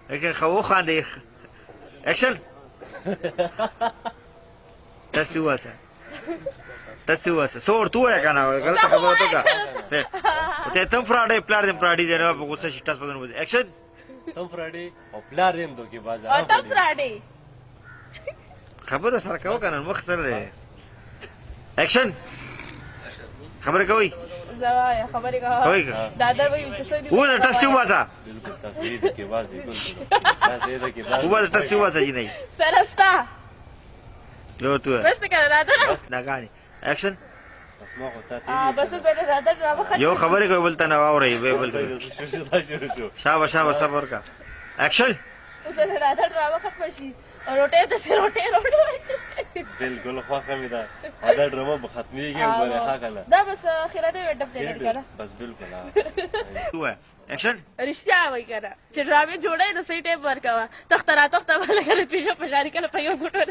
اګه خو خاندې. اکشن. تاسو واسه، تاسو واسه سور تو یا کنه، غلطه خبره تو کا ته ته تم فراډې، پلار دې فراډې دی نه په غوسه شي. تاسو په نو اکشن. تم فراډې او پلار دې هم دوکې باز. او تم فراډې. خبره سره کوو کنه، مخ سره دی. اکشن. خبره کوي. زوایا خبرې کوه. کوي. دادا وایي چې څه دي. و دا ټسټ واسه. بالکل، تاسو دې کې باز، بالکل تاسو دې کې باز. و دا ټسټ واسه جی نه. سره ستا یو تو بس کنه دادا. دا غاني. اکشن. بس ما خو تا بس اوس به دادا ډرامه ختم. یو خبرې کوي بل ته نه واوري به بل. شروع شو، شروع شو. شابه شابه، صبر کا. اکشن. اوس به دادا ډرامه ختم شي او روټۍ د سه روټۍ روټۍ وای. بالکل، خوښه مې ده. دا ډرامه به ختمېږي وګوره، ښه کنه؟ دا بس خیراټه وډب دی کنه. بس بالکل. ها اکشن. رښتیا وای کنه چې ډرامې جوړې نو صحیح ټایم ورکوه. تخته را تخته به لکه د پیژو په شاري کله په یو ګوټ.